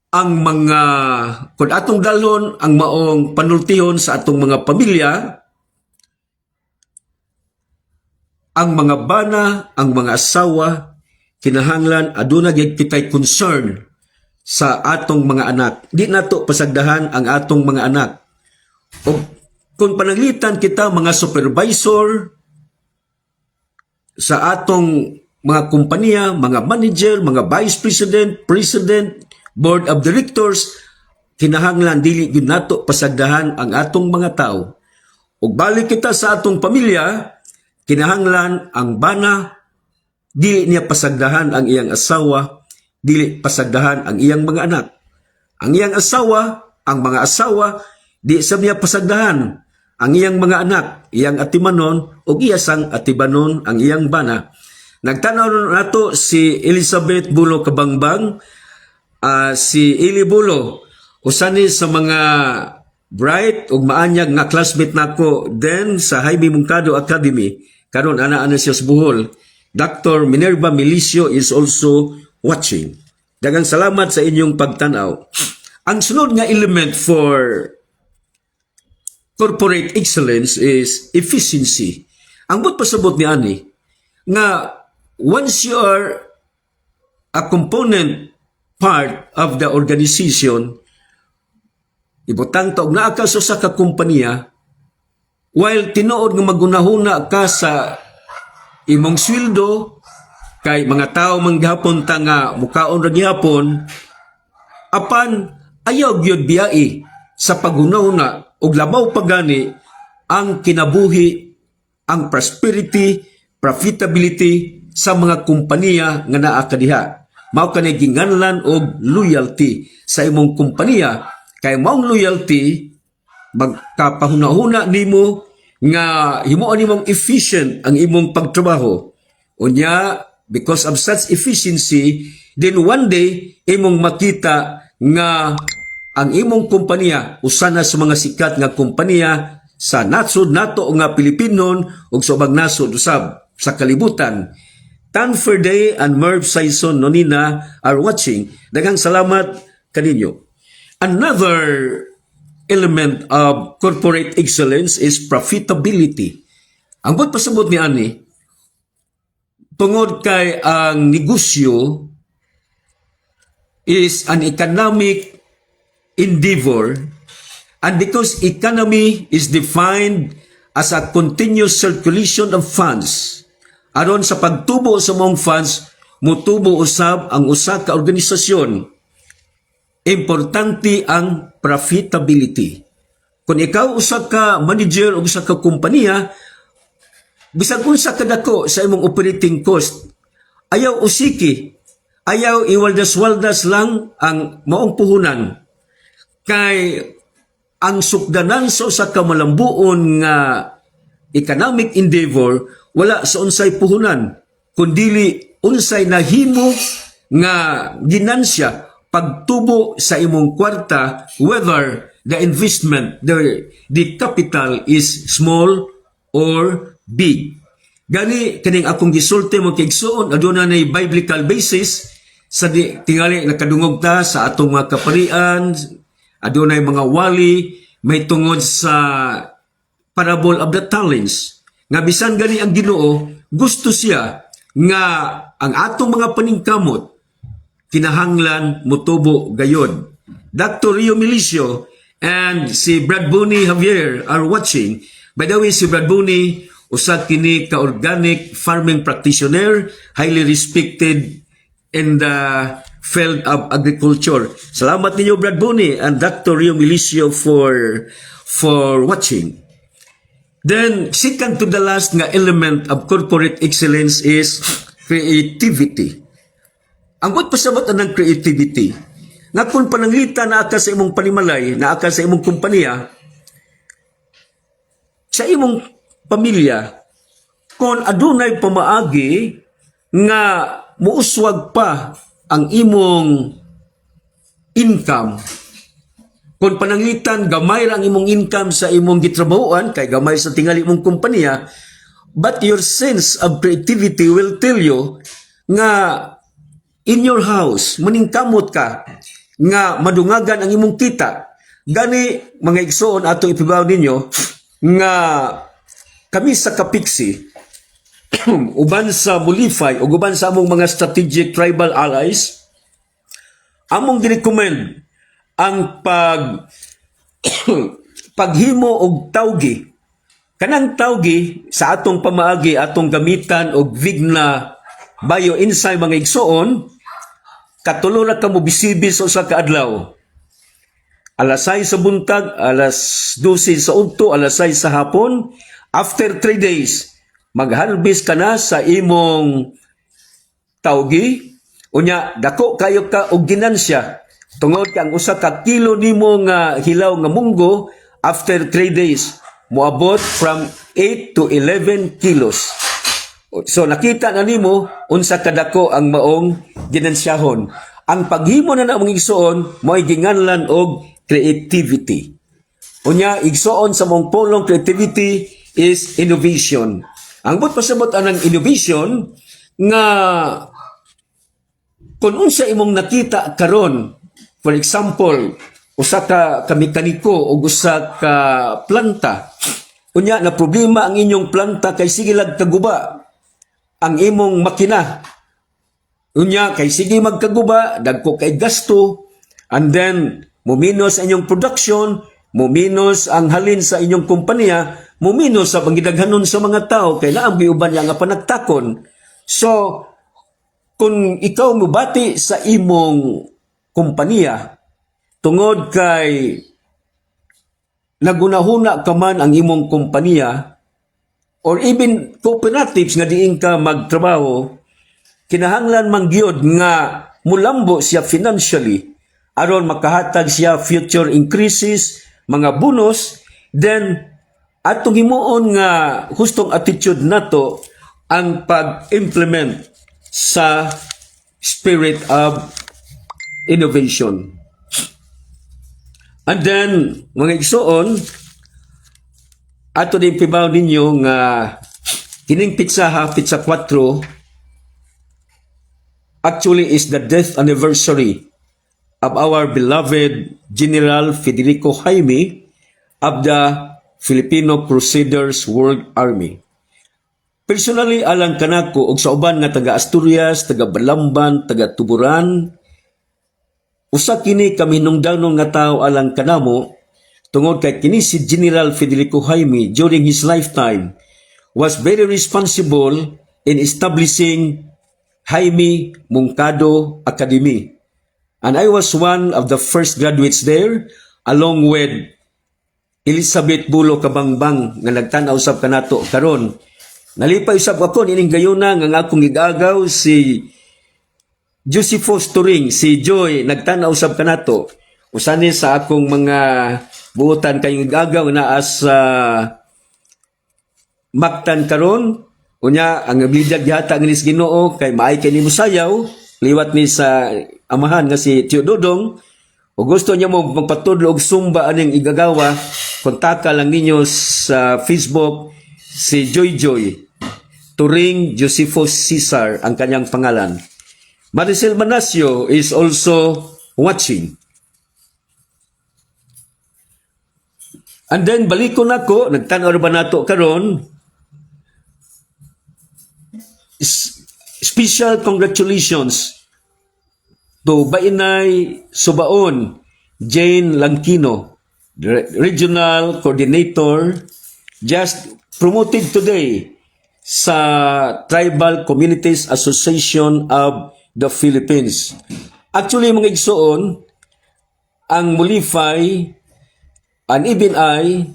Ang mga, kung atong dalhon ang maong panultihon sa atong mga pamilya, ang mga bana, ang mga asawa, kinahanglan aduna gyud kitay concern sa atong mga anak. Di nato pasagdahan ang atong mga anak. O kung pananglitan kita mga supervisor sa atong mga kompanya, mga manager, mga vice president, president, board of directors, kinahanglan dili gyud nato pasagdahan ang atong mga tao. Ug balik kita sa atong pamilya, kinahanglan ang bana dili niya pasagdahan ang iyang asawa, dili pasagdahan ang iyang mga anak. Ang iyang asawa, ang mga asawa, di sa niya pasagdahan ang iyang mga anak, iyang atimanon ug iya sang atibanon ang iyang bana. Nagtanaw nato si Elizabeth Bulo Kabangbang, si Eli Bulo, usa ni sa mga bright ug maanyag nga classmate nako then sa Jaime Moncado Academy. Karon ana-ana siya sa Bohol. Dr. Minerva Milicio is also watching. Daghang salamat sa inyong pagtanaw. Ang sunod nga element for corporate excellence is efficiency. Ang buot pasabot ni ani nga once you are a component part of the organization, ibutang ta og naa ka sa usa ka kompanya, while tinuod nga magunahuna ka sa imong sweldo kay mga tao man gihapon ta nga mukaon ra gihapon, apan Ayaw gyud biyai sa paghunahuna ug labaw pa gani ang kinabuhi, ang prosperity, profitability sa mga kompanya nga naa kadiha. Mao kani ginganlan og loyalty sa imong kompanya kay maong loyalty magkapahuna-huna nimo nga himuon nimong efficient ang imong pagtrabaho. Unya, because of such efficiency, then one day imong makita nga ang imong kompanya usa na sa mga sikat nga kompanya sa nasod nato nga Pilipinon ug sa ubang nasod usab sa kalibutan. Tan Ferde and Merv Saison Nonina are watching. Daghang salamat kaninyo. Another element of corporate excellence is profitability. Ang buot pasabot ni ani, tungod kay ang negosyo is an economic endeavor, and because economy is defined as a continuous circulation of funds, aron sa pagtubo sa maong funds, mutubo usab ang usa ka organisasyon, importante ang profitability. Kung ikaw usa ka manager o usa ka kompanya, bisag unsa kadako sa imong operating cost, ayaw usiki, ayaw iwaldas-waldas lang ang maong puhunan. Kay ang sukdanan sa usa ka malambuon nga economic endeavor wala sa unsay puhunan, kundili unsay nahimo nga ginansya, pagtubo sa imong kwarta, whether the investment, the capital is small or big. Gani kaning akong gisulti, mga kaigsuon, aduna nay biblical basis sa di, tingali nakadungog ta sa atong mga kaparian, adunay mga wali may tungod sa parable of the talents nga bisan gani ang Ginoo gusto siya nga ang atong mga paningkamot kinahanglan mutubo gayod. Dr. Rio Milicio and si Brad Boni Javier are watching. By the way, si Brad Boni, usa kini ka organic farming practitioner, highly respected in the field of agriculture. Salamat ninyo, Brad Boni and Dr. Rio Milicio, for watching. Then, second to the last nga element of corporate excellence is creativity. Ang buot pasabot ang creativity, nga kung pananglita naa ka sa imong panimalay, naa ka sa imong kompanya, sa imong pamilya, kung adunay pamaagi nga muuswag pa ang imong income, kung pananglitan gamay ra ang imong income sa imong gitrabahoan kay gamay sa tingali imong kompanya, but your sense of creativity will tell you nga in your house maningkamot ka nga madungagan ang imong kita. Gani, mga igsoon, atong ipibaw ninyo nga kami sa Kapiksi uban sa Mulify ug uban sa among mga strategic tribal allies, among girecommend ang paghimo og tawgi. Kanang tawgi sa atong pamaagi, atong gamitan og Vigna Bioenzyme, mga igsoon. Katulo ra ka mobisibi sa usa ka adlaw: alas 6 sa buntag, alas 12 sa udto, alas 6 sa hapon. After 3 days, mag-harvest ka na sa imong tawgi. Unya, dako kayo ka og ginansya. Tungod kay ang usa ka kilo nimo nga hilaw nga munggo, after 3 days moabot from 8 to 11 kilos. So nakita na nimo unsa kadako ang maong ginansyahon. Ang paghimo na na, mga igsoon, mo'y ginganlan og creativity. Unya, igsoon, sa maong pulong, creativity is innovation. Ang buot pasabot anang innovation nga kung unsa imong nakita karon, for example, usa ka mekaniko o usa ka planta, unya na problema ang inyong planta kay sige lag kaguba ang imong makina. Unya kay sige magkaguba, dagko kay gasto, and then muminos ang inyong production, muminos ang halin sa inyong kompanya, muminos sa pangidaghanon sa mga tao kay naa uban nga panagtakon. So, kung ikaw mubati sa imong kompanya Tungod kay nagunahuna ka man ang imong kompanya or even cooperatives nga diin ka magtrabaho, kinahanglan man gyud nga mulambo siya financially aron makahatag siya future increases, mga bonus. Then atong himuon nga hustong attitude nato ang pag-implement sa spirit of innovation. And then, mga igsoon, ato din pibaw ninyo nga kining petsa ha, petsa 4, actually is the death anniversary of our beloved General Federico Jaime of the Filipino Crusaders World Army. Personally, alang kanako og sa uban nga taga Asturias, taga Balamban, taga Tuburan, usa kini kaminungdanon nga tao alang kanamo tungod kay kini si General Federico Jaime during his lifetime was very responsible in establishing Jaime Moncado Academy. And I was one of the first graduates there along with Elizabeth Bulo Kabangbang nga nagtan-aw sab kanato karon. Nalipay usab ako nining gayuna nga ang akong igagaw, si Josephus Turing, si Joy, nagtan-aw sab kanato. Usa ni sa akong mga buutan kayong igagaw naa sa Mactan karon. Unya ang oblidag gihatag ni Ginoo kay maay kay nimo sayaw liwat ni sa amahan nga si Tio Dodong. O gusto niya mo magpatudlo og Zumba aning igagawa, kontaka lang ninyo sa Facebook si Joy Joy Turing. Josephus Cesar ang kanyang pangalan. Maricel Manasio is also watching. And then balikon nako, nagtan-aw ra ba nato karon? Special congratulations to Bainay Subaon, Jane Langkino, Regional Coordinator, just promoted today sa Tribal Communities Association of the Philippines. Actually, mga igsoon, ang Mulifay and even I,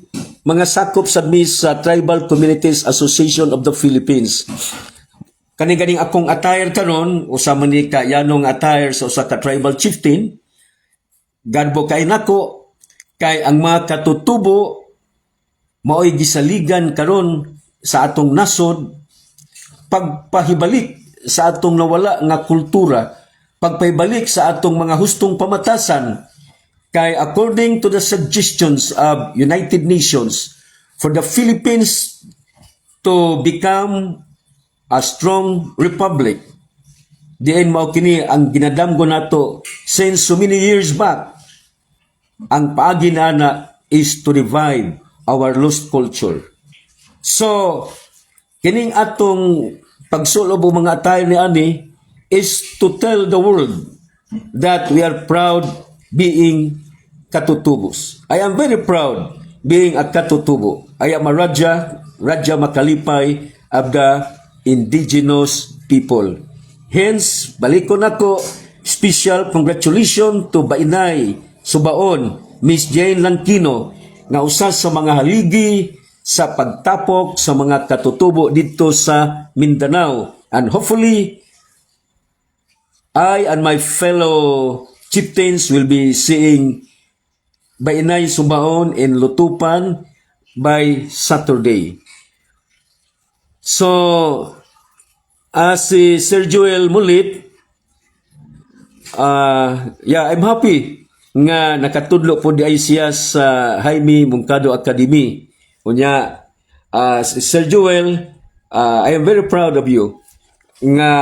mga sakop sa mi sa Tribal Communities Association of the Philippines. Kani ganing akong attire karon, usa man ni ka yanong attire sa usa ka tribal chieftain. Garbo kay nako kay ang mga katutubo maoy gisaligan karon sa atong nasod, pagpahibalik sa atong nawala nga kultura, pagpahibalik sa atong mga hustong pamatasan, kay according to the suggestions of United Nations, for the Philippines to become a strong republic, diin mao kini ang ginadamgo nato since so many years back, ang paagi na is to revive our lost culture. So kining atong pagsulob og mga attire ni ani is to tell the world that we are proud being Katutubos. I am very proud being a Katutubo. I am a Raja, Raja Makalipay of the indigenous people. Hence, balikon nako, special congratulations to Bainay Subaon, Miss Jane Langkino, nga usa sa mga haligi sa pagtapok sa mga katutubo dito sa Mindanao. And hopefully, I and my fellow chieftains will be seeing Bainay Subaon in Lutupan by Saturday. So, as si Sir Joel Mulit, yeah, I'm happy nga nakatudlo po di ay siya sa Jaime Moncado Academy. Unya, Sir Joel, I am very proud of you nga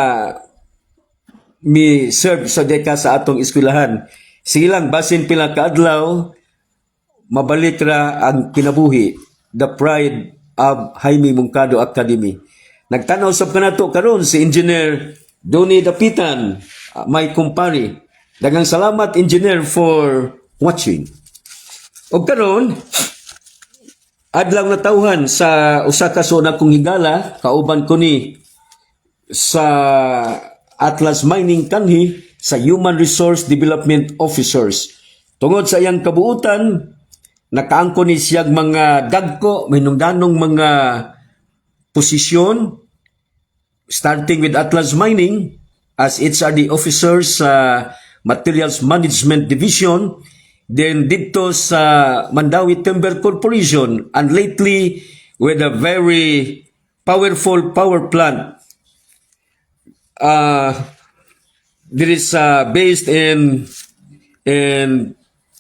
mi serve sa deka sa atong eskwelahan. Sige lang, basin pila kaadlaw, mabalik ra ang kinabuhi, the pride of Jaime Moncado Academy. Nagtanaw sab kanato karon si Engineer Donny Dapitan, my kumpare. Daghang salamat, Engineer, for watching. Og karon, adlaw na tawhan sa usa ka suod kong higala, kauban ko ni sa Atlas Mining kanhi sa Human Resource Development Officers. Tungod sa iyang kabuutan, nakaangkon ni siyang mga dagko, mahinungdanong mga posisyon, starting with Atlas Mining as HRD officer sa Materials Management Division, then dito sa Mandaue Timber Corporation, and lately with a very powerful power plant that is based in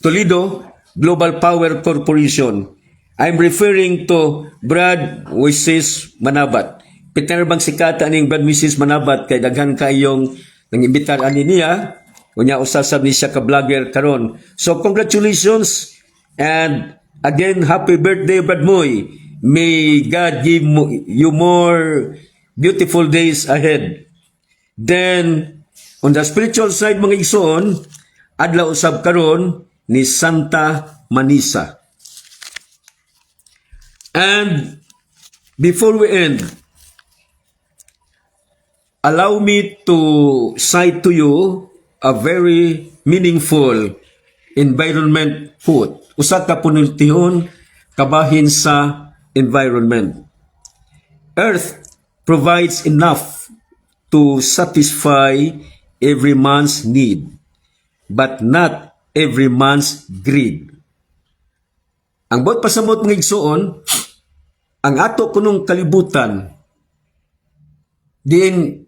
Toledo, Global Power Corporation. I'm referring to Brad Moises Manabat. Peter bang sikata ning Brad Mrs. Manabat kay daghan kayong nang imbitar ani niya. Unya usa sab ni siya ka vlogger karon. So congratulations and again, happy birthday, Brad Moy. May God give you more beautiful days ahead. Then on the spiritual side, mga igsoon, adlaw usab karon ni Santa Manisa. And before we end, allow me to cite to you a very meaningful environment quote. Usa ka panultihon kabahin sa environment. "Earth provides enough to satisfy every man's need, but not every man's greed." Ang buot pasabot, mga igsoon, ang ato kunong kalibutan, diin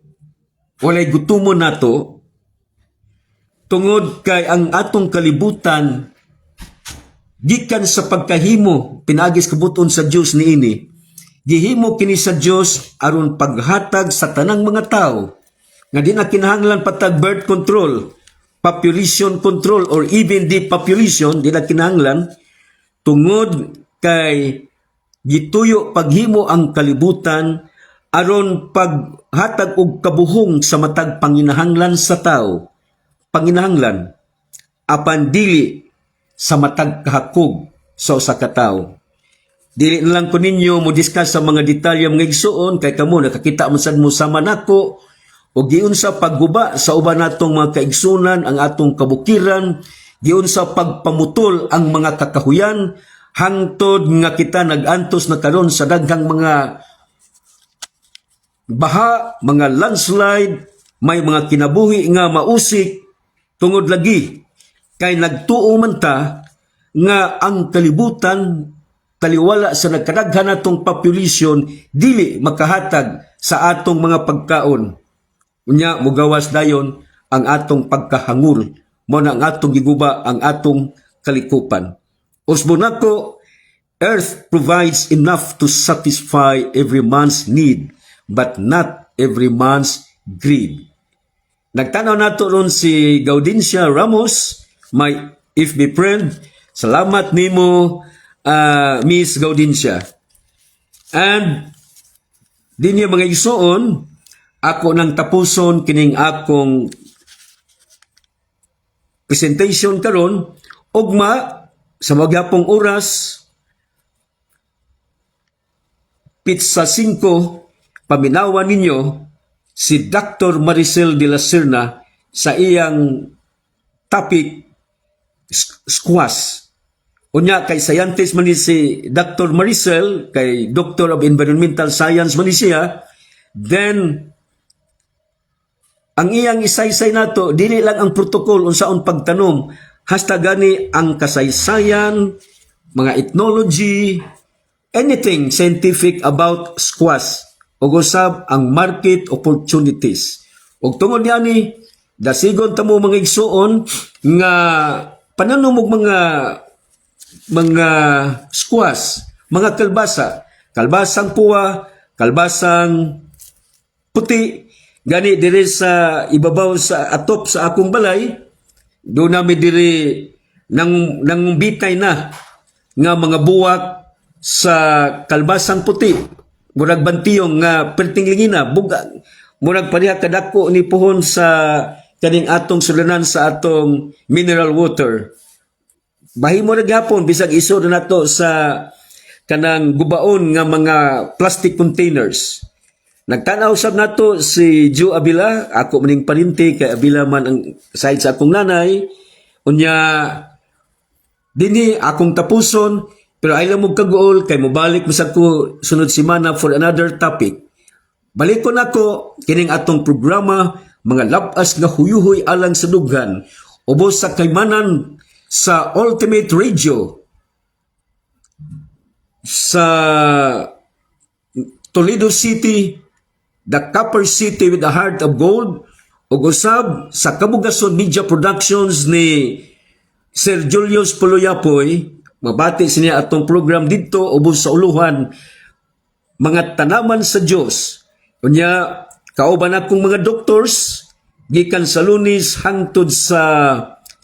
walay gutumon nato, tungod kay ang atong kalibutan gikan sa pagkahimo pinaagi sa kabut-on sa Dios niini, gihimo kini sa Dios aron paghatag sa tanang mga tao nga di na kinahanglan patag birth control, population control or even depopulation, di na kinahanglan tungod kay gituyo paghimo ang kalibutan aron paghatag og kabuhong sa matag panginahanglan sa tao, panginahanglan, apan dili sa matag kahakog sa usa ka tawo. Dili na lang ko ninyo mo discuss sa mga detalye, mga igsuon, kay kamo nakakita man sad mo sama nako o giunsa pagguba sa uban natong mga kaigsunan ang atong kabukiran, giunsa pagpamutol ang mga kakahuyan hangtod nga kita nagantos na karon sa daghang mga baha, mga landslide, may mga kinabuhi nga mausik tungod lagi kay nagtuo man ta nga ang kalibutan, taliwala sa nagkadaghan natong population, dili makahatag sa atong mga pagkaon. Unya mugawas dayon ang atong pagkahangol, mo na ang atong giguba ang atong kalikupan. Usbon nako, "Earth provides enough to satisfy every man's need, but not every man's greed." Nagtanaw nato ron si Gaudencia Ramos, my FB friend. Salamat nimo, Miss Gaudencia. And dinhi, mga igsoon, ako nang tapuson kining akong presentation karon. Ugma sa magyapong oras, petsa 5, paminawan ninyo si Dr. Maricel de la Serna sa iyang topic squash. Unya kay scientist man ni si Dr. Maricel, kay Doctor of Environmental Science man ni siya, then ang iyang isaysay nato dili lang ang protocol unsaon pagtanom, hasta gani ang kasaysayan, mga ethnology, anything scientific about squash ug usab ang market opportunities. Ug tungod niani, dasigon ta mo, mga igsuon, nga pananom og mga squash, mga kalbasa, kalbasang puwa, kalbasang puti, gani diri sa ibabaw sa atop sa akong balay, do nami diri nang nangumbitay na nga mga buwak sa kalbasang puti. Murag bantiyong nga perting lingina, buga, murag pareha kadako ni puhon sa kaning atong sulanan sa atong mineral water. Bahimo ra gyapon bisag isod na nato sa kanang gubaon nga mga plastic containers. Nagtanaw sab nato si Joe Abila, ako maning parinti kay Abila man ang side sa akong nanay. Unya Dinhi akong tapuson, pero ay lang mo kaguol kay mobalik mo sa ko sunod semana for another topic. Balikon ako kining atong programa, mga labas nga huyuhoy alang sa dughan, ubos sa kaymanan sa Ultimate Radio sa Toledo City, the Copper City with a Heart of Gold, ug usab sa Kabugason Media Productions ni Sir Julius Puluyapoy. Mabati niya atong program didto ubos sa uluhan, mga tanaman sa Dios. Unya kauban akong mga doctors gikan sa Lunes hangtod sa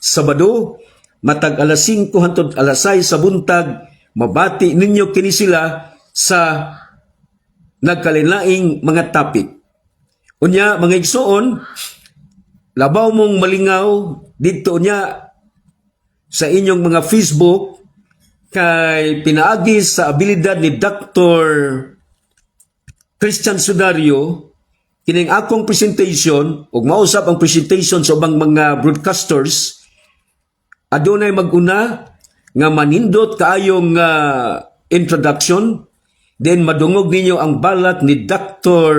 Sabado, matag alas 5 hangtod alas 6 sa buntag. Mabati ninyo kini sila sa nagkalainlaing mga topic. Unya, mga igsoon, labaw mong malingaw didto unya sa inyong mga Facebook kay pinaagi sa abilidad ni Dr. Christian Sudario, kining akong presentation ug mausap ang presentation sa ubang mga broadcasters, adunay mag-una nga manindot kaayong introduction, then madungog ninyo ang balak ni Dr.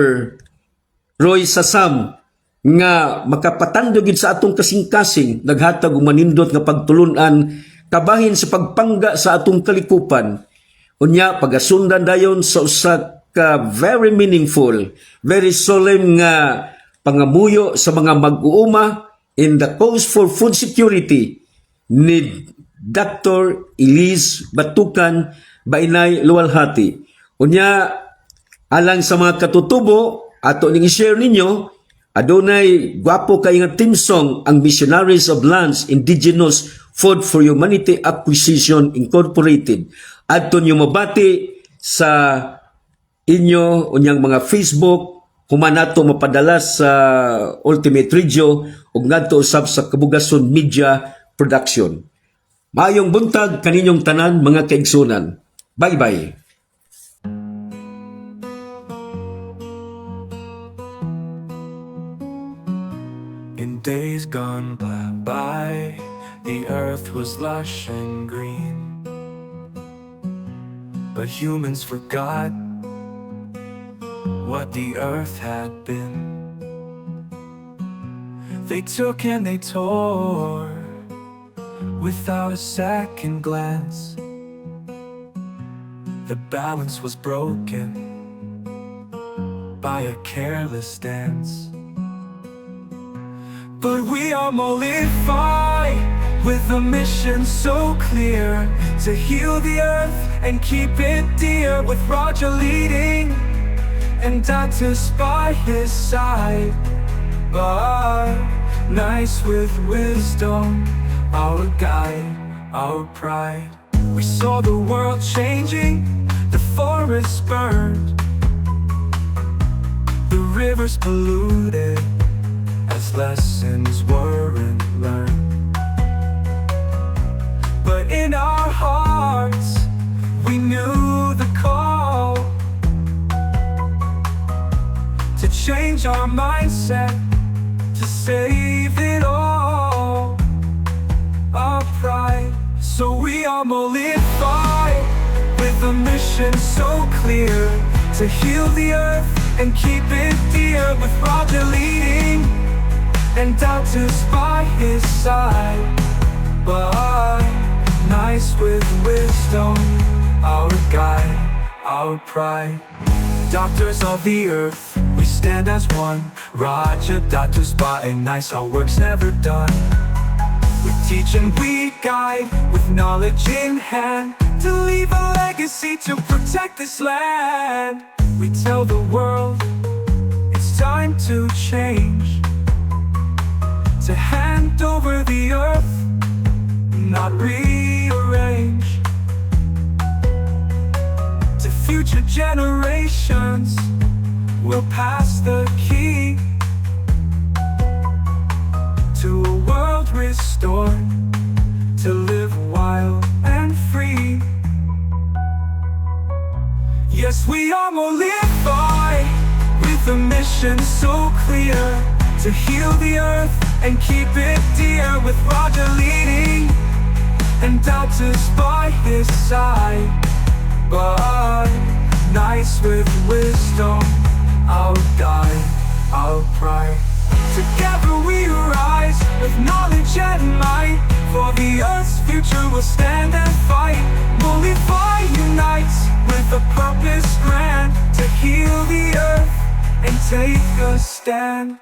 Roy Sasam nga makapatandog gid sa atong kasing-kasing, naghatag og manindot nga pagtulunan kabahin sa pagpangga sa atong kalikupan. Unya pagasundan dayon sa usa ka very meaningful, very solemn nga pangamuyo sa mga mag-uuma in the cause for food security ni Dr. Elise Batukan Bainay Luwalhati. Unya alang sa mga katutubo, ato ning i-share ninyo, adunay gwapo kay nga theme song ang Missionaries of Lands Indigenous Food for Humanity Acquisition Incorporated. Adto niyo mabati sa inyo unyang mga Facebook human nato mapadala sa Ultimate Radio ug ngadto usab sa Kabugason Media Production. Maayong buntag kaninyong tanan, mga kaigsunan. Bye-bye. In days gone by, the earth was lush and green. But humans forgot what the earth had been. They took and they tore without a second glance. The balance was broken by a careless dance. But we are Molify with a mission so clear to heal the earth and keep it dear, with Roger leading and Datus by his side. But nice with wisdom, our guide, our pride. We saw the world changing, the forests burned, the rivers polluted as lessons weren't learned. But in our hearts, we knew the call to change our mindset, to save it all, our pride. So we are Molify with a mission so clear to heal the earth and keep it dear, with Roger leading and Datus by his side. But nice with wisdom, our guide, our pride. Doctors of the earth, we stand as one. Roger, Datus, and Nice, our work's never done. We teach and we guide with knowledge in hand to leave a legacy to protect this land. We tell the world it's time to change, to hand over the earth, not rearrange. To future generations, we'll pass the key to a world restored, to live wild and free. Yes, we are Molify with a mission so clear to heal the earth and keep it dear, with Roger leading And doubters by his side. But knights with wisdom, our guide, our pride. Together we rise with knowledge and might. For the earth's future we'll stand and fight. Mulify unites with a purpose grand, to heal the earth and take a stand.